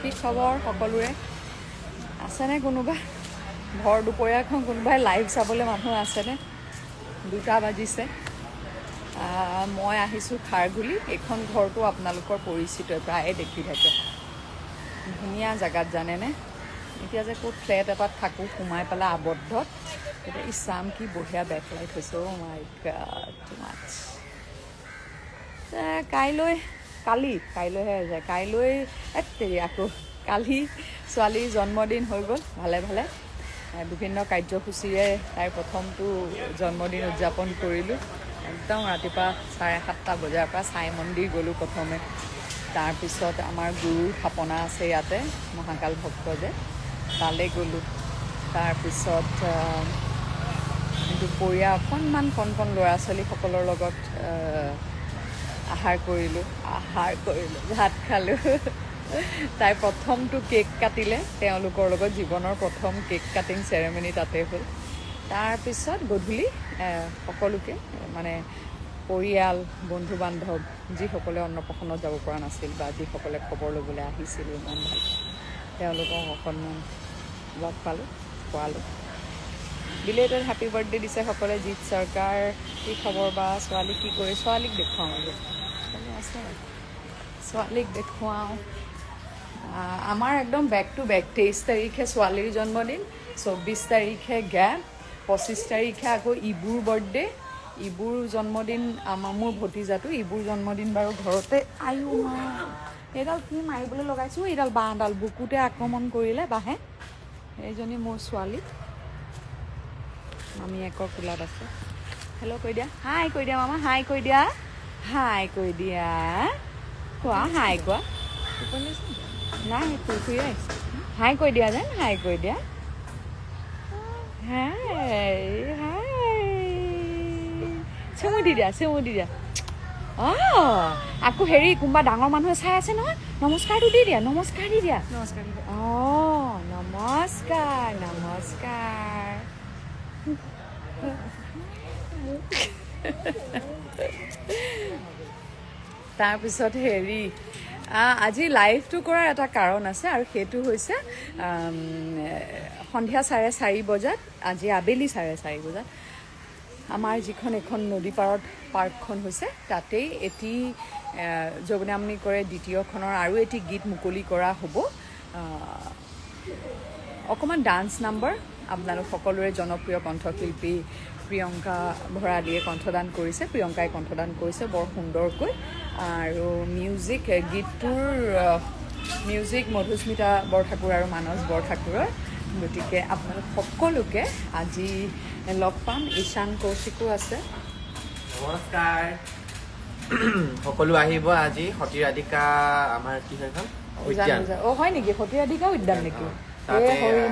কি খবৰ সকলোৰে? আছেনে কোনোবা? ভৰ দুপৰীয়াখন কোনোবাই লাইভ চাবলৈ মানুহ আছেনে? 2টা বাজিছে। মই আহিছোঁ খাৰঘুলি। এইখন ঘৰটো আপোনালোকৰ পৰিচিত, প্ৰায়ে দেখি থাকে। ধুনীয়া জেগাত জানেনে। এতিয়া যে ক'ত ফ্লেট এটাত থাকোঁ সোমাই পেলাই আবদ্ধত। এতিয়া ইছাম কি বঢ়িয়া বেকলাইট হৈছে। অ' মাই গড, টু মাছ। কাইলৈ, কালি, কাইলৈহে যায়, কাইলৈ তেৰি আকৌ কালি ছোৱালীৰ জন্মদিন হৈ গ'ল ভালে ভালে। বিভিন্ন কাৰ্যসূচীৰে তাইৰ প্ৰথমটো জন্মদিন উদযাপন কৰিলোঁ। একদম ৰাতিপুৱা 7:30 বজাৰ পৰা সাই মন্দিৰ গ'লোঁ প্ৰথমে। তাৰপিছত আমাৰ গুৰুৰ থাপনা আছে ইয়াতে, মহাকাল ভক্ত যে, তালৈ গ'লোঁ। তাৰপিছত দুপৰীয়া অকণমান কণ কণ ল'ৰা ছোৱালীসকলৰ লগত আহাৰ কৰিলোঁ, ভাত খালোঁ। তাই প্ৰথমটো কেক কাটিলে তেওঁলোকৰ লগত, জীৱনৰ প্ৰথম কেক কাটিং চেৰেমনি তাতে হ'ল। তাৰপিছত গধূলি সকলোকে, মানে পৰিয়াল, বন্ধু বান্ধৱ, যিসকলে অন্নপ্ৰাশনত যাব পৰা নাছিল বা যিসকলে খবৰ ল'বলৈ আহিছিল ইমান ভাল, তেওঁলোকক অকণমান লগ পালোঁ, খোৱালোঁ। বিলেটেড হেপী বাৰ্থডে দিছে সকলোৱে। জিত চৰকাৰ, কি খবৰ বা? ছোৱালী কি কৰি? ছোৱালীক দেখুৱাওঁ আৰু ছোৱালী আছে, ছোৱালীক দেখুৱাওঁ। আমাৰ একদম বেক টু বেক 23 তাৰিখে ছোৱালীৰ জন্মদিন, 24 তাৰিখে গেপ, 25 তাৰিখে আকৌ ইবুৰ বাৰ্থডে। ইবুৰ জন্মদিন, আমাৰ মোৰ ভতিজাটো ইবুৰ জন্মদিন বাৰু ঘৰতে। আয়ো মা, এইডাল কি মাৰিবলৈ লগাইছোঁ, এইডাল বাঁহডাল বুকুতে আক্ৰমণ কৰিলে বাঁহে। এইজনী মোৰ ছোৱালী, মামীয়েকৰ কোলাত আছে। হেল্ল' কৈ দিয়া, হাই কৈ দিয়া মামা, হাই কৈ দিয়া, হাই কৈ দিয়া, কোৱা হাই কোৱা। নাই, ফুৰি ফুৰি আহিছে। হাই কৈ দিয়া যেন, হাই কৈ দিয়া, হাই হাই। চুমু দি দিয়া, চুমু দি দিয়া। অঁ, আকৌ হেৰি কোনোবা ডাঙৰ মানুহে চাই আছে নহয়, নমস্কাৰটো দি দিয়া, নমস্কাৰ দি দিয়া। নমস্কাৰ। অঁ, নমস্কাৰ, নমস্কাৰ। তাৰপিছত হেৰি আজি লাইভটো কৰাৰ এটা কাৰণ আছে, আৰু সেইটো হৈছে সন্ধিয়া 4:30 বজাত, আজি আবেলি 4:30 বজাত আমাৰ যিখন এখন নদী পাৰত পাৰ্কখন হৈছে, তাতেই এটি যৌৱনামনি কৰে দ্বিতীয়খনৰ আৰু এটি গীত মুকলি কৰা হ'ব। অকণমান ডান্স নাম্বাৰ, আপোনালোক সকলোৰে জনপ্ৰিয় কণ্ঠশিল্পী প্ৰিয়ংকা ভৰালীয়ে কণ্ঠদান কৰিছে, প্ৰিয়ংকাই কণ্ঠদান কৰিছে বৰ সুন্দৰকৈ। আৰু মিউজিক, গীতটোৰ মিউজিক মধুস্মিতা বৰঠাকুৰ আৰু মানস বৰঠাকুৰৰ। গতিকে আপোনালোক সকলোকে আজি লগ পাম। ঈশান কৌশিকো আছে। নমস্কাৰ, সকলো আহিব আজি সতী ৰাধিকা, আমাৰ কি হয় এখন উদ্যান। অ' হয় নেকি, সতী ৰাধিকা উদ্যান নেকি?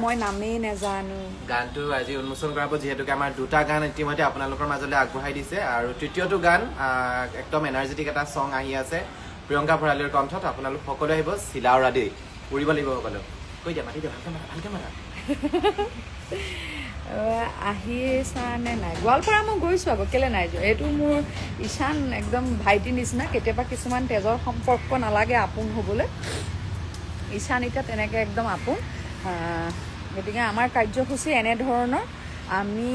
মই নামেই নেজানো। গানটো আজি উন্মোচন কৰাব, যিহেতুকে আমাৰ 2টা গান ইতিমধ্যে আপোনালোকৰ মাজলৈ আগবঢ়াই দিছে, আৰু তৃতীয়টো গান একদম এনাৰ্জেটিক এটা চং আহি আছে প্ৰিয়ংকা ভৰালীৰ কণ্ঠত। আপোনালোক সকলো আহিব, চিলাউৰা দেই উৰিব লাগিব সকলো। কৈ দিয়া, মাতি দিয়া, ভালকে মাতা, ভালকে মাতা। আহিছানে নাই গোৱালপাৰা? মই গৈছোঁ আকৌ, কেলৈ নাই যোৱা। এইটো মোৰ ঈশান একদম ভাইটিৰ নিচিনা। কেতিয়াবা কিছুমান তেজৰ সম্পৰ্ক নালাগে আপোন হ'বলৈ, ঈশান এতিয়া তেনেকৈ একদম আপোন। গতিকে আমাৰ কাৰ্যসূচী এনেধৰণৰ। আমি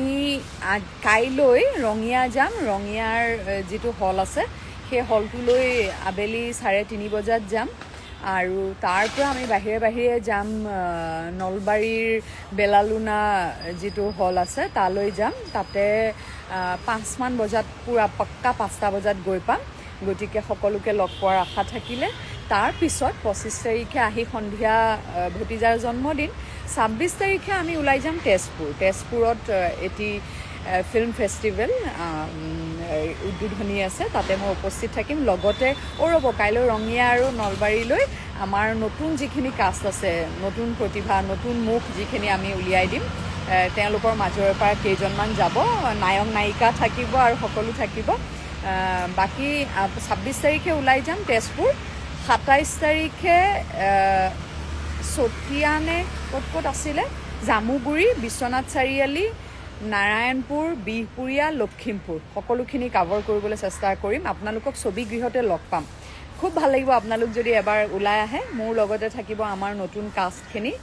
কাইলৈ ৰঙিয়া যাম। ৰঙিয়াৰ যিটো হল আছে সেই হলটোলৈ আবেলি 3:30 বজাত যাম, আৰু তাৰ পৰা আমি বাহিৰে বাহিৰে যাম নলবাৰীৰ বেলালুনা যিটো হল আছে তালৈ যাম। তাতে 5মান বজাত, পূৰা পাক্কা 5টা বজাত গৈ পাম। গতিকে সকলোকে লগ পোৱাৰ আশা থাকিলে। তাৰপিছত 25 তাৰিখে আহি সন্ধিয়া ভতিজাৰ জন্মদিন। 26 তাৰিখে আমি ওলাই যাম তেজপুৰ। তেজপুৰত এটি ফিল্ম ফেষ্টিভেল উদ্বোধনী আছে, তাতে মই উপস্থিত থাকিম। লগতে অ' ৰ'ব, কাইলৈ ৰঙিয়া আৰু নলবাৰীলৈ আমাৰ নতুন যিখিনি কাষ্ট আছে, নতুন প্ৰতিভা, নতুন মুখ যিখিনি আমি উলিয়াই দিম, তেওঁলোকৰ মাজৰ পৰা কেইজনমান যাব, নায়ক নায়িকা থাকিব আৰু সকলো থাকিব। বাকী 26 তাৰিখে ওলাই যাম তেজপুৰ। 27 তাৰিখে চতিয়া নে ক'ত ক'ত আছিলে, জামুগুৰি, বিশ্বনাথ চাৰিআলি, নাৰায়ণপুৰ, বিহপুৰীয়া, লখিমপুৰ, সকলোখিনি কাভাৰ কৰিবলৈ চেষ্টা কৰিম। আপোনালোকক ছবিগৃহতে লগ পাম। খুব ভাল লাগিব আপোনালোক যদি এবাৰ ওলাই আহে। মোৰ লগতে থাকিব আমাৰ নতুন কাষ্টখিনি,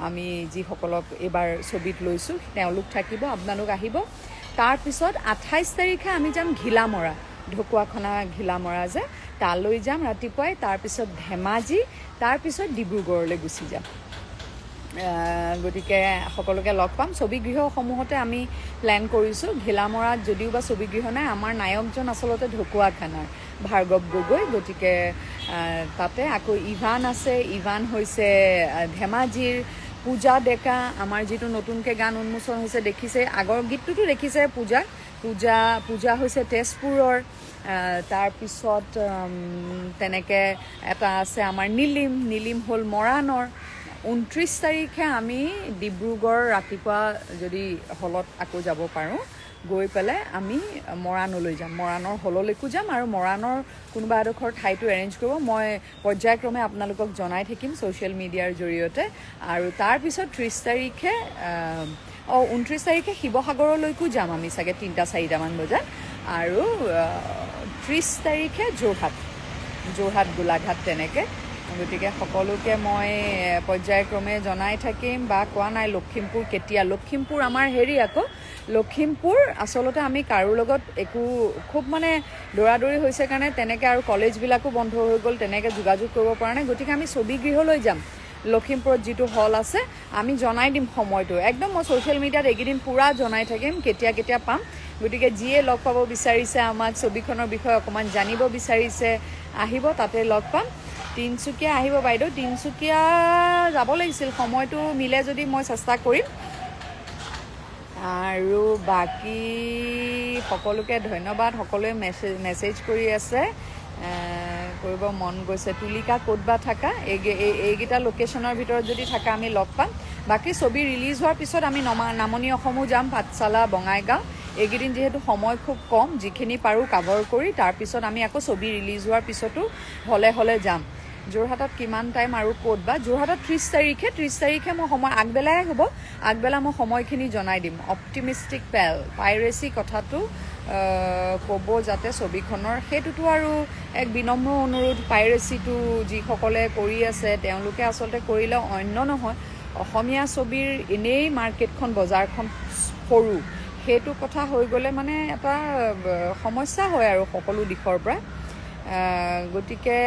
আমি যিসকলক এইবাৰ ছবিত লৈছোঁ তেওঁলোক থাকিব, আপোনালোক আহিব। তাৰপিছত 28 তাৰিখে আমি যাম ঘিলামৰা, ঢকুৱাখনা ঘিলামৰা যে, তালৈ যাম ৰাতিপুৱাই। তাৰপিছত ধেমাজি, তাৰপিছত ডিব্ৰুগড়লৈ গুচি যাম। গতিকে সকলোকে লগ পাম। ছবিগৃহসমূহতে আমি প্লেন কৰিছোঁ। ঘিলামৰাত যদিও বা ছবিগৃহ নাই, আমাৰ নায়কজন আচলতে ঢকুৱাখানাৰ ভাৰ্গৱ গগৈ, গতিকে তাতে আকৌ ইভান আছে, ইভান হৈছে ধেমাজিৰ। পূজা ডেকা, আমাৰ যিটো নতুনকৈ গান উন্মোচন হৈছে দেখিছে, আগৰ গীতটোতো দেখিছে পূজা, পূজা পূজা হৈছে তেজপুৰৰ। তাৰপিছত তেনেকৈ এটা আছে আমাৰ নীলিম, নীলিম হ'ল মৰাণৰ। 29 তাৰিখে আমি ডিব্ৰুগড় ৰাতিপুৱা যদি হলত আকৌ যাব পাৰোঁ, গৈ পেলাই আমি মৰাণলৈ যাম, মৰাণৰ হললৈকো যাম আৰু মৰাণৰ কোনোবা এডোখৰ ঠাইতো এৰেঞ্জ কৰিব। মই পৰ্যায়ক্ৰমে আপোনালোকক জনাই থাকিম ছ'চিয়েল মিডিয়াৰ জৰিয়তে। আৰু তাৰপিছত 30 তাৰিখে, 29 তাৰিখে শিৱসাগৰলৈকো যাম আমি চাগে 3টা-4টামান বজাত। আৰু 30 তাৰিখে যোৰহাট, যোৰহাট গোলাঘাট তেনেকৈ। গতিকে সকলোকে মই পৰ্যায়ক্ৰমে জনাই থাকিম। বা কোৱা নাই লখিমপুৰ কেতিয়া, লখিমপুৰ আমাৰ হেৰি আকৌ, লখিমপুৰ আচলতে আমি কাৰো লগত একো খুব মানে দৌৰাদৌৰি হৈছে কাৰণে তেনেকৈ, আৰু কলেজবিলাকো বন্ধ হৈ গ'ল, তেনেকৈ যোগাযোগ কৰিব পৰা নাই। গতিকে আমি ছবিগৃহলৈ যাম, লখিমপুৰত যিটো হল আছে আমি জনাই দিম সময়টো। একদম মই ছ'চিয়েল মিডিয়াত এইকেইদিন পূৰা জনাই থাকিম কেতিয়া কেতিয়া পাম। গতিকে যিয়ে লগ পাব বিচাৰিছে আমাক, ছবিখনৰ বিষয়ে অকণমান জানিব বিচাৰিছে, আহিব, তাতে লগ পাম। তিনিচুকীয়া আহিব বাইদেউ, তিনিচুকীয়া যাব লাগিছিল, সময়টো মিলে যদি মই চেষ্টা কৰিম। আৰু বাকী সকলোকে ধন্যবাদ, সকলোৱে মেছেজ কৰি আছে, কৰিব মন গৈছে। তুলিকা ক'ত বা থাকা, এইকেইটা লোকেশ্যনৰ ভিতৰত যদি থাকা আমি লগ পাম। বাকী ছবি ৰিলিজ হোৱাৰ পিছত আমি নামনি অসমো যাম, পাঠশালা, বঙাইগাঁও। এইকেইদিন যিহেতু সময় খুব কম, যিখিনি পাৰোঁ কাভাৰ কৰি তাৰপিছত আমি আকৌ ছবি ৰিলিজ হোৱাৰ পিছতো হলে হলে যাম। যোৰহাটত কিমান টাইম আৰু ক'ত বা, যোৰহাটত 30 তাৰিখে, 30 তাৰিখে মই সময় আগবেলাই হ'ব, আগবেলা মই সময়খিনি জনাই দিম। অপটিমিষ্টিক পেল পাইৰেচি কথাটো ক'ব যাতে ছবিখনৰ, সেইটোতো আৰু এক বিনম্ৰ অনুৰোধ। পাইৰেচিটো যিসকলে কৰি আছে তেওঁলোকে আচলতে কৰিলে অন্য নহয়, অসমীয়া ছবিৰ এনেই মাৰ্কেটখন, বজাৰখন সৰু, সেইটো কথা হৈ গ'লে মানে এটা সমস্যা হয় আৰু সকলো দিশৰ পৰা। গতিকে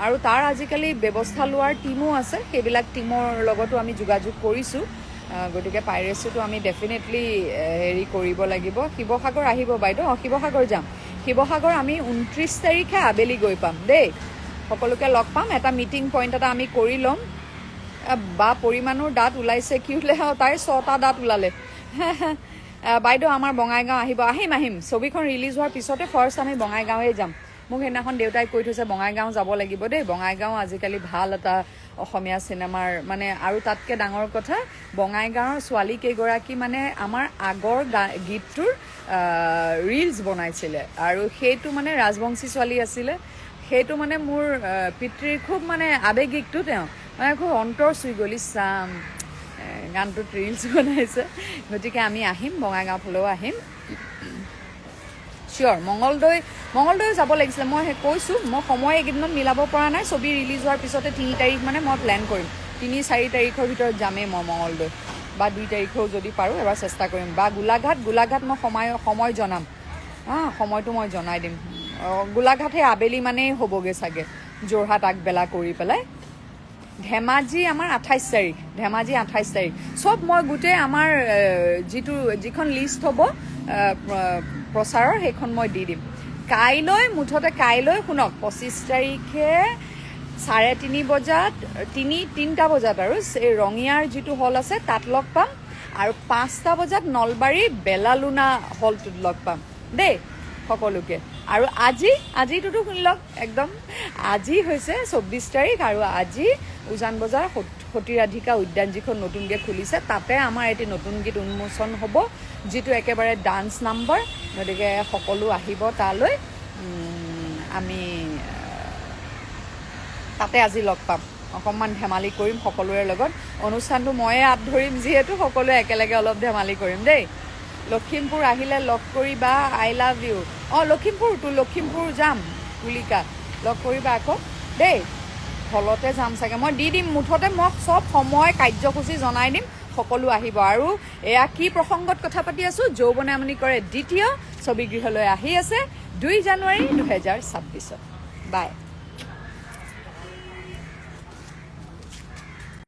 আৰু তাৰ আজিকালি ব্যৱস্থা লোৱাৰ টীমো আছে, সেইবিলাক টীমৰ লগতো আমি যোগাযোগ কৰিছোঁ। গতিকে পাইৰেচিটো আমি ডেফিনেটলি হেৰি কৰিব লাগিব। শিৱসাগৰ আহিব বাইদেউ, অঁ শিৱসাগৰ যাম, শিৱসাগৰ আমি 29 তাৰিখে আবেলি গৈ পাম দেই। সকলোকে লগ পাম, এটা মিটিং পইণ্ট এটা আমি কৰি ল'ম। বা পৰিমাণৰ দাঁত ওলাইছে কি ওলাই, তাইৰ 6টা দাঁত ওলালে। বাইদেউ আমাৰ বঙাইগাঁও আহিব, আহিম আহিম, ছবিখন ৰিলিজ হোৱাৰ পিছতে ফাৰ্ষ্ট আমি বঙাইগাঁৱে যাম। মোক সেইদিনাখন দেউতাই কৈ থৈছে বঙাইগাঁও যাব লাগিব দেই, বঙাইগাঁও আজিকালি ভাল এটা অসমীয়া চিনেমাৰ মানে, আৰু তাতকৈ ডাঙৰ কথা বঙাইগাঁৱৰ ছোৱালী কেইগৰাকী মানে আমাৰ আগৰ গীতটোৰ ৰিলছ বনাইছিলে, আৰু সেইটো মানে ৰাজবংশী ছোৱালী আছিলে, সেইটো মানে মোৰ পিতৃৰ খুব মানে আৱেগিকটো, তেওঁ মানে খুব অন্তৰ চুই গ'ল, ইছাম গানটোত ৰিলছ বনাইছে। গতিকে আমি আহিম, বঙাইগাঁও ফালেও আহিম চিয়'ৰ। মঙলদৈও যাব লাগিছিলে, মই সেই কৈছোঁ, মই সময় এইকেইদিনত মিলাব পৰা নাই। ছবি ৰিলিজ হোৱাৰ পিছতে 3 তাৰিখ মানে মই প্লেন কৰিম, 3-4 তাৰিখৰ ভিতৰত যামেই মই মঙলদৈ, বা 2 তাৰিখেও যদি পাৰোঁ এবাৰ চেষ্টা কৰিম। বা গোলাঘাট, গোলাঘাট মই সময় জনাম, সময়টো মই জনাই দিম। গোলাঘাট সেই আবেলি মানেই হ'বগৈ চাগে, যোৰহাট আগবেলা কৰি পেলাই। ধেমাজি আমাৰ 28 তাৰিখ, ধেমাজি 28 তাৰিখ। চব মই গোটেই আমাৰ যিখন লিষ্ট হ'ব প্ৰচাৰৰ, সেইখন মই দি দিম কাইলৈ। মুঠতে কাইলৈ শুনক, 25 তাৰিখে 3:30 বজাত, 3টা বজাত আৰু এই ৰঙিয়াৰ যিটো হল আছে তাত লগ পাম, আৰু 5টা বজাত নলবাৰী বেলালুনা হলটোত লগ পাম দেই সকলোকে। আৰু আজিটোতো শুনি লওক একদম, আজি হৈছে 24 তাৰিখ, আৰু আজি উজান বজাৰ সতীৰাধিকা উদ্যান যিখন নতুনকৈ খুলিছে তাতে আমাৰ এটি নতুন গীত উন্মোচন হ'ব, যিটো একেবাৰে ডান্স নাম্বাৰ। গতিকে সকলো আহিব তালৈ, আমি তাতে আজি লগ পাম, অকণমান ধেমালি কৰিম সকলোৰে লগত। অনুষ্ঠানটো ময়ে আঁত ধৰিম যিহেতু, সকলোৱে একেলগে অলপ ধেমালি কৰিম দেই। লখিমপুৰ আহিলে লগ কৰিবা, I love you. অঁ লখিমপুৰ, তো লখিমপুৰ যাম তুলিকা। লগ কৰিবা আকৌ দেই। হলতে যাম চাগে, মই দি দিম। মুঠতে মই চব সময় কাৰ্যসূচী জনাই দিম, সকলো আহিব। আৰু এয়া কি প্ৰসংগত কথা পাতি আছোঁ, যৌৱনে আমনি কৰে দ্বিতীয় ছবিগৃহলৈ আহি আছে 2 জানুৱাৰী 2026ত। বাই।